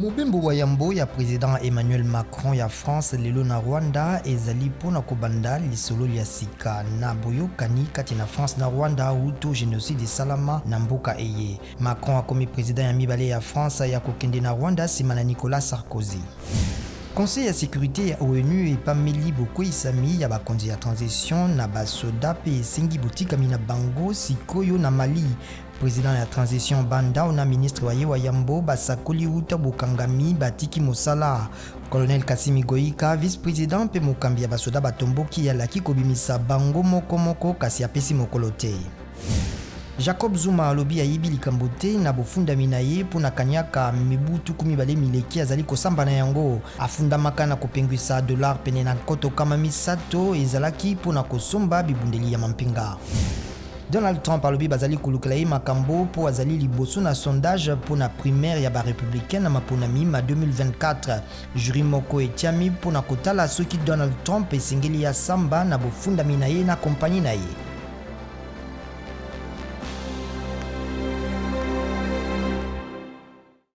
Mobembo wa yambo ya president Emmanuel Macron ya France lelo na Rwanda ezali mpo na kobanda lisolo lya sika na boyokani kati na France na Rwanda wuto genocide esalama na mboka eye. Macron akomi president ya mibale ya France ya kokende na Rwanda nsima na Nicolas Sarkozy. Conseil ya securite ya ONU epameli bokweyisami ya bakonzi ya transition na basoda mpe esengi botikami na bango sikoyo na Mali. President ya transition Bah Ndaw na ministre wa ye wa yambo basakoli wuta bokangami batiki mosala. Colonel Kasimi Goïka, vice-president mpe mokambi ya basoda batomboki alaki kobimisa bango moko moko kasi apesi mokolo te. Jacob Zuma alobi ayebi likambo te na bofundami na ye mpo na kaniaka mibu 20 mileki azali kosamba na yango. Afundamaka na kopengwisa dollar pene na 300 ezalaki mpo na kosomba bibundeli ya mampinga. Donald Trump alobi bazali kolukela ye makambo mpo azali liboso na sondage mpo na primaire ya ba republicains na maponami ma 2024. Jury moko etiami mpo na kotala soki Donald Trump esengeli asamba na bofundami na ye na kompanyi na ye.